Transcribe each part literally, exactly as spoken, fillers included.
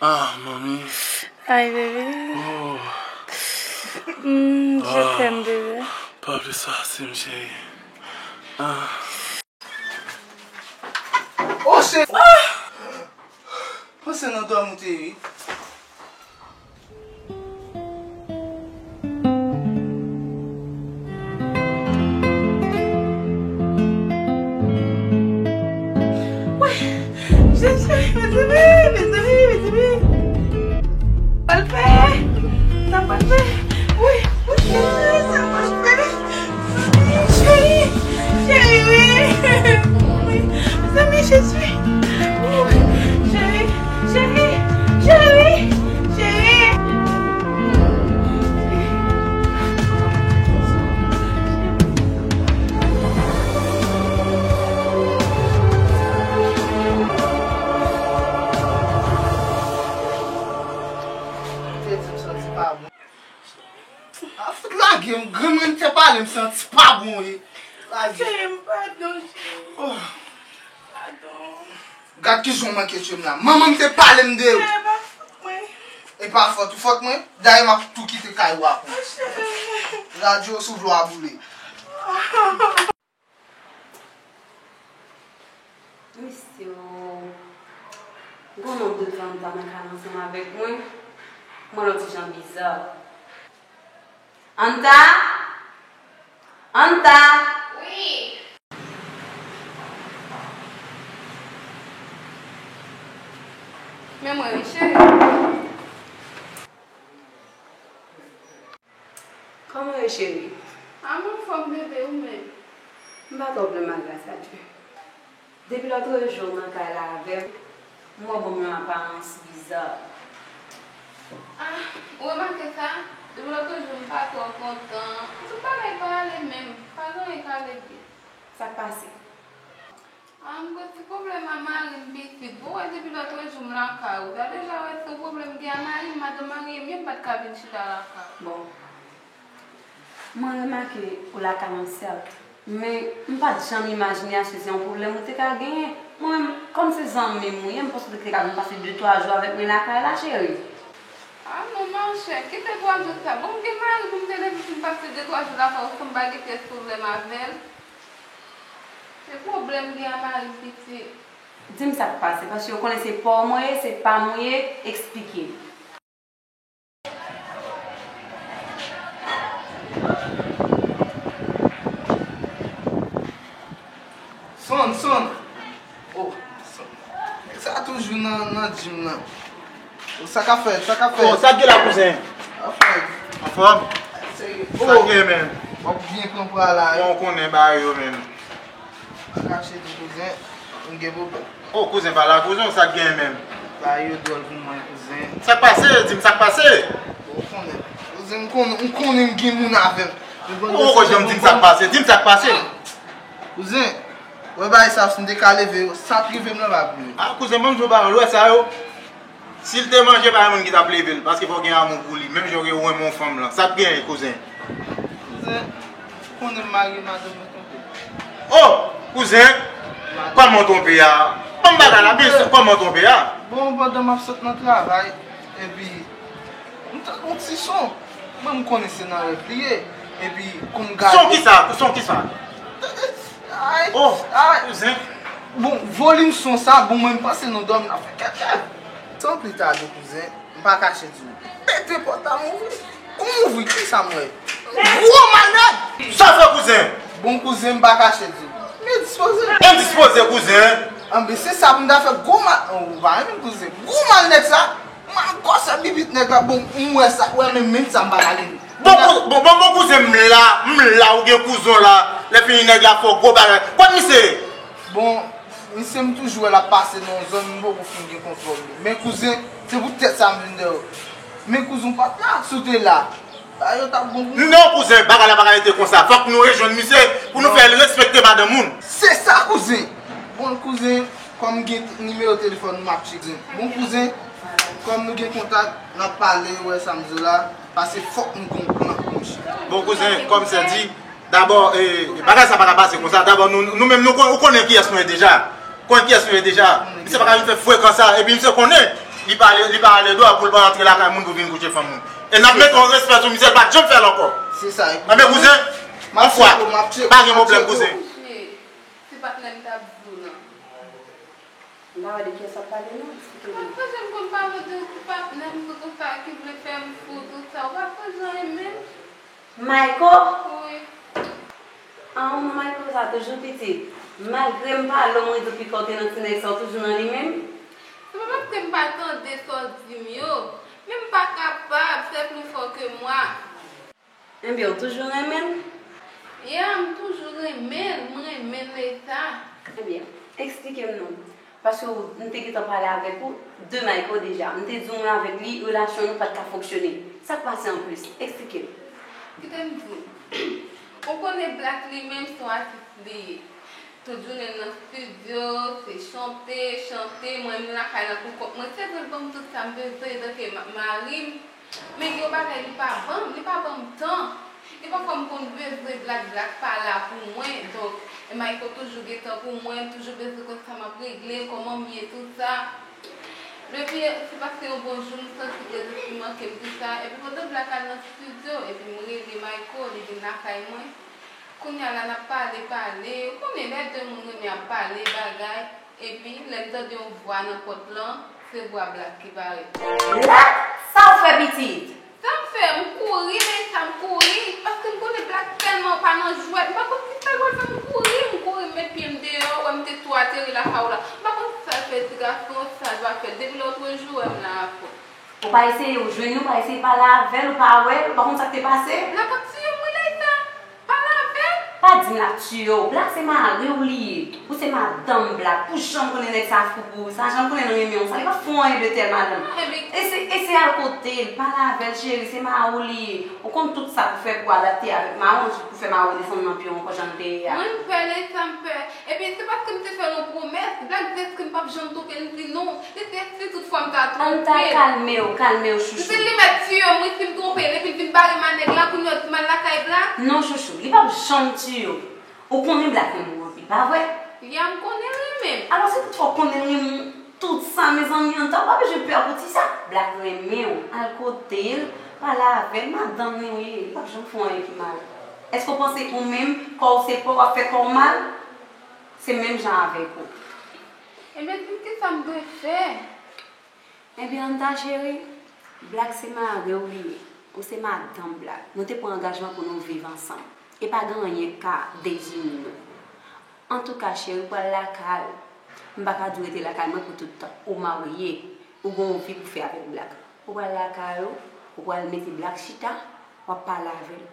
Ah, manmi. Ay, bebe. Oh. Mm, je t'aime, bebe. Pa plis pase m, cheri. Ah. Oh, cheri. Panse nan dòmi w te ye. Wi, Jezi, mezanmi, mezanmi, mezanmi. Sa pral fè? Sa pral fè? Wi, wi, Jezi, sa pral fè? Cheri, cheri, wi. Wi, mezanmi, Jezi. Wi, cheri, cheri, cheri, cheri. Te di m santi pa bon. A fout lage m, granmoun te pale m santi pa bon wi. Lage. Cheri m, padon, cheri. Oh. Padon. Gad kijan w manke tye m la. Manman m te pale m de ou. Cheri, e pa fòt mwen. E pa fòt ou, fòt mwen. Dayè m ap tou kite kay ou a pou ou. Oh, cheri. Radyo sou vlo a boule. Mesye o, gon nonb de tan an pa nan kay ansanm avèk mwen. Mwen lòt ti jan biza. Anta? Anta? Wi. Men mwen wi, cheri. Kòman w ye, cheri? A, m anfòm, bebe, ou menm? M pa twò plenn, gras a Dye. Depi lòtrejou w nan kay la avè m, m wè w ban m yon aparans biza. A, ou remake sa? Depi lòtrejou m pa twò kontan. Tout bagay pa ale menm. Pa gen anyen k ale byen. Sa k pase? A, m gen ti pwoblèm a mari m pitit. Ou wè depi lòtrejou m lakay ou. Sa deja wè se yon pwoblèm gen a mari m, madanm marye m ye, m pa t ka vin chita lakay ou. Bon. Mwen remake ou lakay mwen sèt, men m pa t janm imajine achte se yon pwoblèm ou te ka genyen. Mwen menm, kòm se zanmi m ou ye, m panse w te ka vin pase de twa jou avèk mwen lakay la, cheri. A non, monchè, kite twa jou sa. Bon, m gen mari pou m te leve pou m pase de twa jou lakay ou san m pa gen pyès pwoblèm avè l. Se pwoblèm gen a mari m pitit. Di m sa k pase, paske w konnen se pa w mwen ye, se pa m ou ye, eksplike m. Sonn, sonn. Oh, sonn. Sa toujou nan, nan gym nan. Oh, sa k ap fèt, sa k ap fèt? Oh, sa k gen la, kouzen? Anfòm. Anfòm? Serye. Sa k gen, menm? W ap byen pran pwa la, wi. Bon, w konnen bagay yo, menm. Pa kache di, kouzen, m gen pwoblèm. Oh, kouzen, pa la, kouzen, sa k gen menm? Bagay yo dwòl pou mwen, kouzen. Sa k pase? Di m sa k pase. Ou konnen. Kouzen, m konnen, m konnen m gen moun avè m. Ou poko janm di m sa k pase. Di m sa k pase. Kouzen, wè bagay sa, si m te ka leve yo, sa k rive m lan pa pou mwen. Ah, kouzen, ban m di w bagay, w wè sa yo? Si l te manje, pa gen moun ki t ap leve l, paske fò w gen amou pou li, menm jan w gen renmen yon fanm lan. Sa k genyen, kouzen? Kouzen, ou konnen m marye, madanm mwen twonpe m. Oh, kouzen, kòman w twonpe a? Ban m bagay la, byen si, kòman w twonpe a? Bon, pandan m ap sot nan travay, epi m tande yon ti son. Mwen, m konnen se nan rèv li ye. Epi, kou m gade. Son kisa? Son kisa? Ay, oh, ay. Kouzen. Bon, volim son sa, bon, mwen, m panse nou dòmi nan fè kèt kèt. San pli tade, kouzen, m pa kache di w. Pete pòt la, m ouvri. Kou m ouvri, kisa m wè? Gwo malnèg! Sa fè, kouzen? Bon, kouzen, m pa kache di w. M endispoze. Endispoze, kouzen? Anben, se sa pou m ta fè gwo mal, oh, ou pa renmen kouzen. Gwo malnèg sa, m al gwosè bibit nèg la, bon, m wè sa, wè, men, menm sa, m pa ka leve. Bon, kou-, bon, bon, bon, kouzen, m la, m la, ou gen kouzen w la, lè fini nèg la fè w gwo bagay. Kot misye ye? Bon, misye m toujou wè l ap pase nan yon zòn, m poko fin gen kontwòl li. Men kouzen, se poutèt sa m vin dèyè w. Men kouzen w pa t la, si w te la, bagay yo t ap bon pou nou. Non, kouzen, bagay la pa ka rete konsa. Fòk nou rejwenn misye pou nou fè l respekte madanm moun. Se sa, kouzen. Bon, kouzen, kòm m gen nimewo telefòn ou, m ap tcheke. Bon, kouzen, kòm nou gen kontak, n ap pale, wè sa m di w la, paske fòk nou gen yon plan pou misye. Bon, kouzen, kòm sè di, Dabò, eh, bagay sa pa ka pase konsa. Dabò, nou, nou menm, nou kon-, ou konnen kiyès nou ye deja. Konnen kiyès nou ye deja. Misye pa ka vin fè frekan sa, epi misye konnen. Li pa ale, li pa ale dwòl pou l pa antre lakay moun pou vin kouche fanm moun. E n ap mete yon respè sou misye, l pa t janm fè l ankò. Se sa. Anben, kouzen, yon fwa, pa gen pwoblèm, kouzen. Se patnè m t ap di w lan. M pa wè de kiyès w ap pale, non. Eksplike m. Paske jan m konn pale de patnè m, tout sa ki vle fè m fou, tout sa. Ou pa konn jan renmen m? Mayko? Wi. Ah, manman Mayko sa toujou pitit. Malgre m pale w, mwen di w pika w te nan ti nèg sa, w toujou nan li menm? Se pa paske m pa tande sa w di m yo, men m pa kapab, c'est plus fort que moi. Ebyen, w toujou renmen l? Ya, m toujou renmen l, m renmen l, Leysa. Ebyen, eksplike m non. Paske w, m te gentan pale avèk ou de Mayko deja. M te di w mwen avèk li, relasyon nou pa t ka fonksyone. Sa k pase anplis? Eksplike m. Kite m di w. Ou konnen Black li menm se yon atis li ye. Tout jounen l nan estidyo, se chante, chante, mwen menm lakay lan pou kont mwen. Se vre l ban m tout sa m bezwen, tanke ma-, mari m, men gen yon bagay li pa ban m, li pa ban m tan. Gen pafwa m konn bezwen Black, Black pa la pou mwen. Donk, e Mayko toujou gen tan pou mwen, m toujou bezwen konn sa m ap regle, kòman m ye, tout sa. Epi, se paske yon bon jou, m santi prezans li manke m, tout sa. Epi, pandan Black al nan estidyo, epi m rele Mayko, li vin lakay mwen. Kounye a la, n ap pale, pale. Ou konnen, lè de moun renmen ap pale, bagay. Epi, lè m tande yon vwa nan pòt lan, se vwa Black ki parèt. Black? Sa w fè, pitit? Sa m fè? M kouri, Leysa, m kouri. Paske m konnen Black tèlman pa nan jwèt. M pa konn ki sa l pral fè, m kouri, m kouri, m met pye m deyò, wè m te tou ateri lakay ou la. M pa konn sa l fè ti gason, sa l pa fè. Depi lòtrejou, wè m la ankò. Ou pa eseye w jwenn li, ou pa eseye pale avè l, ou pa wè l, ou pa konn sa k te pase? Black ap tiye m wi, Leysa. Pale avè l. Pa di m l ap tiye w. Black se mari w li ye. Ou se madanm Black. Ou janm konnen nèg sa fou pou ou. Sa janm konnen l renmen w. Sa li p ap fè w anyen de tèl madanm. Ese, ese al kote l. Pale avè l, cheri. Se mari w li ye. Ou konn tout sa pou fè pou adapte avèk mari w, pou fè mari w desann nan pye w ankò jan l te ye a. Mwen m pè, Leysa, m pè. Epi se paske m te fè l yon pwomès, Black di èske m p ap janm twonpe l, m di non. Li di èske tout fwa m ta twonpe l. Ann ta kalme w, kalme w, chouchou. M di li mèt tiye m wi si m twonpe l, epi l vin bare m a nèg la, kounye a w di m al lakay Black. Non, chouchou, li p ap janm tiye w. Ou konnen Black renmen w anpil, pa vre? Ya, m konnen l renmen m. Alò, si tout fwa w konnen l renmen w, tout sa, mezanmi, ann ta, ou pa bezwen pè pou ti sa. Black renmen w, al kote l, pale avè l, madanm li w ye, li p ap janm fè w anyen ki mal. Èske w panse ou menm, kò w se pa w, w ap fè kò w mal? Se menm jan avèk ou. Ebyen, di m kisa m dwe fè? Ebyen, Anta cheri, Black se mari w li ye. Ou se madanm Black. Nou te pran angajman pou nou viv ansanm. E pa gen anyen k ka dezini nou. Antouka, cheri, ou pral lakay ou. M pa ka di w rete lakay mwen pou tout tan. Ou marye, ou gen yon vi pou fè avèk Black. Ou pral lakay ou, ou pral mete Black chita, w ap pale avè l.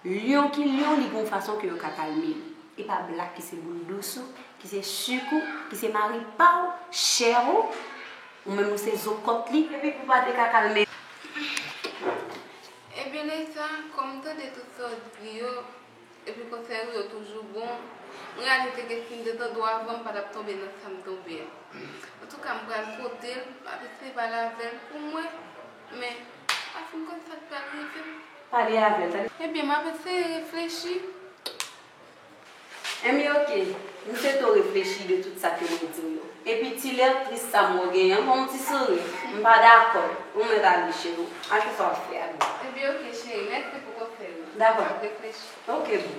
Lyon ki lyon, li gen yon fason ke yo ka kalme l. E pa Black ki se boul dous ou, ki se sik ou, ki se mari pa w, chè ou, ou menm ou se zo kòt li. Epi pou pa te ka kalme. Ebyen, Leysa, kòm m tande tout sa w di yo, epi konsèy ou yo toujou bon. M reyalize ke si m te tande w avan, m pa t ap tonbe nan sa m tonbe a. Antouka, m pral kote l, m ap eseye pale avè l pou mwen. Men, m pa fin konn sa k pral rive m. Pale avè l, tande. Ebyen, m ap eseye reflechi. Enben, oke. M swete w reflechi de tout sa ke mwen di w yo. Epi ti lè tris sa m wè w genyen an, fè yon ti souri. M pa dakò. Ou mèt ale, cheri. Achte sa w ap fè a byen. Ebyen, oke, cheri. Mèsi pou konsèy ou. Dakò. M ap reflechi. Oke, boo.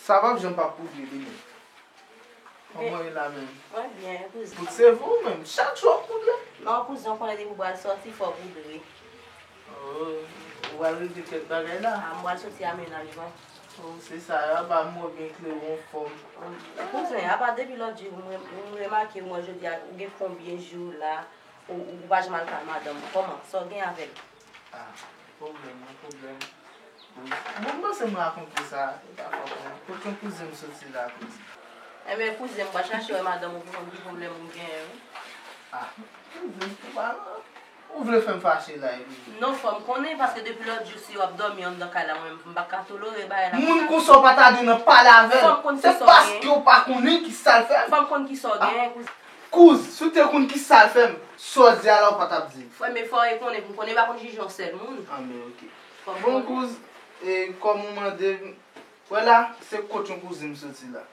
Sa p ap janm p ap poudre li menm. Kòman w ye la menm? Mwen byen, kouzen. Poud se vou menm, chak jou w ap poudre? Non, kouzen, w konnen depi w pral sòti, fò w poudre. Oh, ou pral regle kèk bagay la? A, m pral sòti a mennaj mwen. Oh, se sa, apa m wè w gen kleren anfòm. Kouzen, apa depi lòt jou, m re-, m remake, mwen jodi a, ou gen konbyen jou la, ou, ou pa janm al kay madanm ou, kòman? Sa w gen avè l? Ah, pwoblèm, non, pwoblèm. Bon, m panse m rakonte sa, e pa fòt mwen. Kote kouzen m soti la, kouzen? Enben, kouzen, m pral chache wè madanm ou pou konn ki pwoblèm ou genyen, wi. Ah, kouzen, ou pa nan, Ou vle fè m fache la epi? Non, fò m konnen, paske depi lòt jou, si w ap dòmi anndan kay la, mwen, m pa ka tolere bagay la. Moun konsa w pa ta dwe nan pale avè l. Fò m konn kisa w gen. Se paske w pa konnen kisa l fè m. Fò m konn kisa w gen, kouzen. Kouz, si w te konn kisa l fè m, sa w di a la, ou pa t ap di m. Frè, men fò w konnen, pou m konnen, m pa konn jije yon sèl moun. Anben, oke. Fò m konnen. Bon, kouz, e, kòm ou mande m, wè la, se kot yon kouzin m soti la.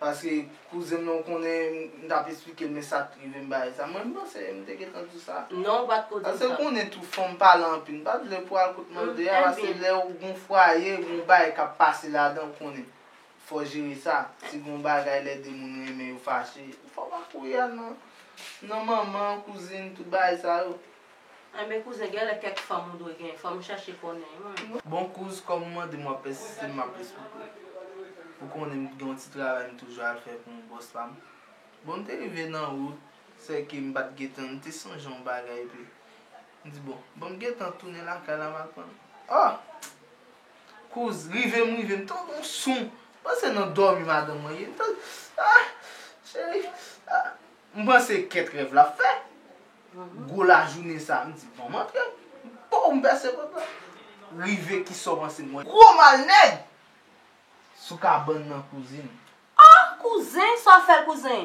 Paske kouzen m nan, ou konnen, m t ap esplike l, men sa t rive m bagay sa. Mwen, m panse m te gentan di w sa. Non, ou pa t ko di m sa. Paske ou konnen tou, fanm pale anpil. M pa t vle pou al kot mande a, paske lè ou gon fwaye, gon bagay k ap pase ladan, ou konnen. Fò jere sa. Si gon bagay, lè de moun renmen, yo fache, fò pa kouri al nan, nan manman, kouzin, tout bagay sa yo. Enben, kouzen, genlè kèk fanm ou dwe gen. Fò m chèche konnen, wi. Bon, kouz, kòm ou mande m, w ap pèsiste, m ap esplike w. Ou konnen m gen yon ti travay m toujou al fè pou yon bòs pa m. Bon, m te rive nan wout, sèke m pa t gentan, m te sonje yon bagay, epi m di, bon, bon, m gentan tounen lakay la, m al pran. Oh! Kouz, rive m rive, m tande yon son. Panse nan dòmi madanm mwen ye. M tande, ah, cheri, ah. M panse kèt rèv l ap fè. Gwo lajounen sa, m di, bon, m antre. Bon, m pèse pòt la. Rive, kisa w panse m wè? Gwo mal nèg! Sou kabann nan kouzin. Ah, kouzen, sa w fè l, kouzen?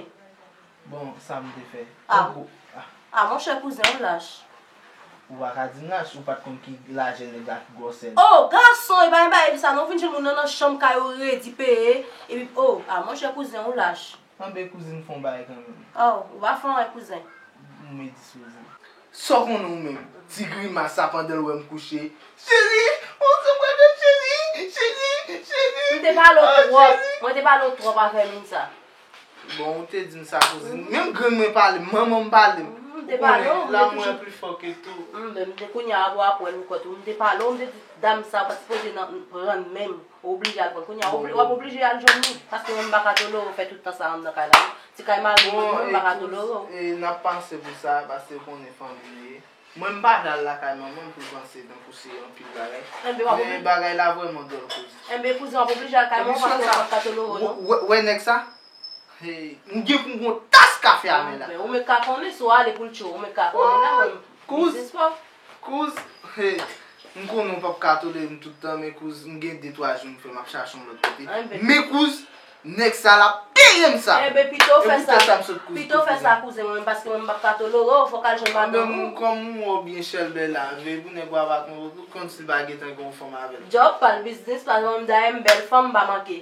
Bon, sa m te fè. Ah. Tankou, ah. Ah, monchè, kouzen, ou lach. Ou pa ka di m lach, ou pa t konn ki lajè nèg la, ki gwosè l. Oh, gason, e pa yon bagay sa, non, ou vin jwenn moun nan, nan chanm kay ou redi peye, epi, oh, ah, monchè, kouzen, ou lach. Anben, kouzin, fè yon bagay kanmenm. Oh, ou pa fè anyen, kouzen. M edi sou zin. Sa w konnen ou menm? Ti grimas sa pandan l wè m kouche. Cheri, on se mwen de cheri, cheri, cheri. M te pale w twòp. Mwen te pale w twòp avè moun sa. Bon, ou te di m sa, kouzin. Menm grann mwen pale m, manman m pale m. M te pale w, m te toujou. Ou konnen, lanmou pli fò ke tou. M, m te kounye a, apre, apre, m kwè tou. M te pale w, m te di, dam sa, w pa t sipoze nan, pran menm. Ou oblije al pran. Kounye a, w ap oblije al jwenn li. Paske mwen, m pa ka tolere w fè tout tan sa anndan kay la, non. Ti kay mari mwen, m pa ka tolere w. Bon, e, n ap panse pou sa, paske w konnen fanmi nou ye. Mwen, m pa vle al lakay manman m pou l panse tankou se anpil bagay. Men bagay la vrèman dwòl, kouz. Enben, kouzen, w ap oblije al kay manman w paske mwen p ap ka tolere w, non. Wè, wè nèg sa? Hey, m gen pou m gon tas kafe a men la. Ou mèt ka konnen si w ale pou l tchou, ou mèt ka konnen la, mwen. Kouz, kouz, hey, m konnen w p ap ka tolere m tout tan, men kouz, m gen de twa jou m fè m ap chache yon lòt kote. Men kouz, nèg sa l ap peye m sa. Enben, pito w fè sa. E poutèt sa m sot kouz. Pito w fè sa, kouzen mwen, paske mwen m p ap ka tolere w, fò w al jwenn madanm ou. Kòm ou wè w byen chèlbè la, veye pou nèg w ap ak yon lòt, ou konn si l pa gentan gen yon fanm avè l. Djòb pa l, biznis pa l, mwen m dayè m bèl fanm, m pa manke.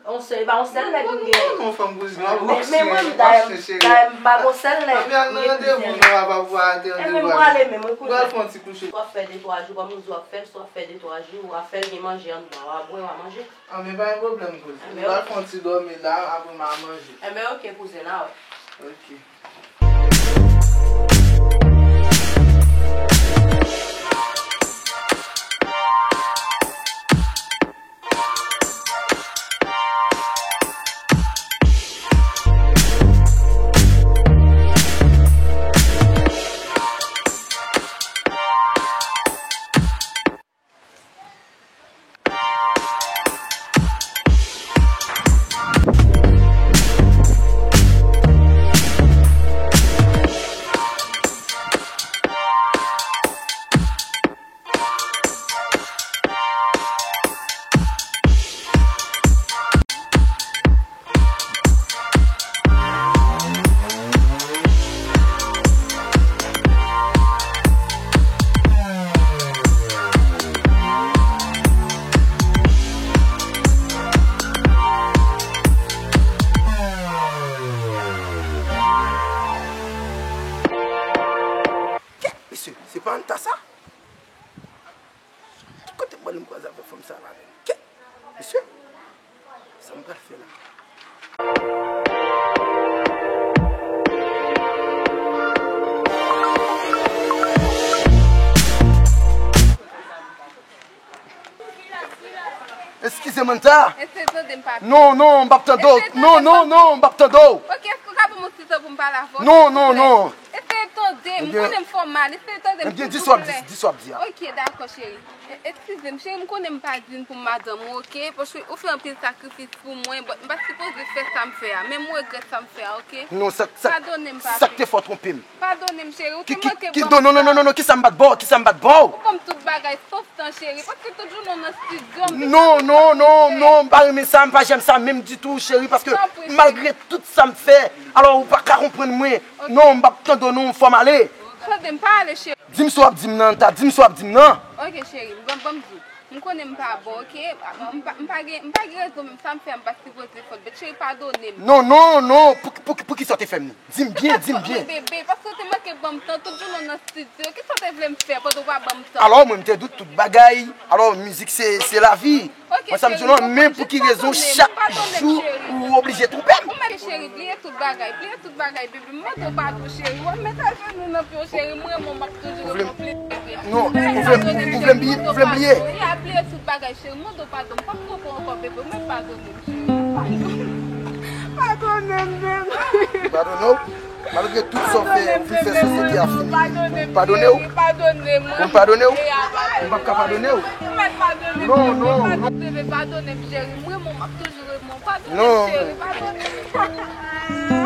On sèl, e pa on sèl nèg m gen. Non, non, fanm kouzin, w ap chèche, w ap chèche. Dayè, m pa gon sèl nèg m gen kouzin. Anben, al nan randevou nou, w ap ap wè atè de twa jou. Pral fè yon ti kouche. W ap fè de twa jou, kòm ou di w ap fè, si w ap fè de twa jou, w ap fè l gen manje anndan, w ap bwè, w ap manje. Anben, pa gen pwoblèm, kouzin. Pral fè yon ti dòmi la, apre m a manje. Enben, oke, kouzen, n a wè. Oke. Kèt, mesye, se pa Anta sa? Ki kote m pral m kwaze avèk fanm sa la menm? Kèt! Mesye! Sa m pral fè la? Eskize m, Anta. Eseye tande m, papi. Non, non, m p ap tande w. Non, non, non, m p ap tande w. Ok, èske w ka ban m yon ti tan pou m pale avè w, silvouplè? Non, non, non. Eseye tande. Cheri, m konnen m fè w mal, eseye tande m silvouplè. Di sa w ap di, di sa w ap di a. Ok, dakò, cheri. E- Eskize m, cheri, m konnen m pa dign pou madanm ou, ok? Paske ou fè anpil sakrifis pou mwen, but m pa t sipoze fè sa m fè a. Men m regrèt sa m fè a, ok? Non, sa, sa, padone m, papi. Sa k te fè w twonpe m? Padone m, cheri, ou te manke ban m tan. Non, non, non, non, non, kisa m pa t ba w? Kisa m pa t ba w? Ou ban m tout bagay, sof tan, cheri, paske tout jounen w nan estidyo, m te... Non, non, non, non, m pa renmen sa, m pa janm sa menm ditou, cheri, paske malgre tout sa m fè, alò ou pa ka konprann mwen. Non, m p ap tande w non, fò m ale. Tande m, pa ale, cheri. Di m sa w ap di m nan, ta di m sa w ap di m nan. Ok, cheri, ban, ban m di w. M konnen m pa bon, ok? M pa, m pa gen, m pa gen rezon menm, sa m fè a m pa t sipoze fè l, but cheri, padone m. Non, non, non, pou, pou, pou kisa w te fè m li? Di m byen, di m byen. Bebe, paske w te manke ban m tan, tout jounen w nan estidyo, kisa w te vle m fè pandan w pa ban m tan? Alò, mwen, m te di w tout bagay, alò, mizik se, se lavi. Ok, cheri, m konprann, jis padone m, padone m, cheri. Mwen, sa m di w lan, men pou ki rezon chak jou ou oblije twonpe m? Ou mèt cheri, bliye tout bagay, bliye tout bagay, bebe. M mande w padon, cheri. W ap met ajenou nan pye w, cheri. M renmen w, m ap toujou renmen w plis, bebe. Non, ou vle m, ou vle m bliye, ou vle m bliye? Ya, bliye tout bagay, cheri. M mande w padon. M p ap twonpe w ankò, bebe. Ou mèt padone m, cheri. Padone m. Padone m, bebe. Padone w? Malgre tout sa w fè, ou fin fè sosyete a fini. Padone w? Padone m. Ou padone w? Ou pa ka padone w? Ou mèt padone m, bebe. Non, non, non. Bebe, padone m, cheri. M renmen w, m ap toujou renmen w. Padone m, cheri. Padone m.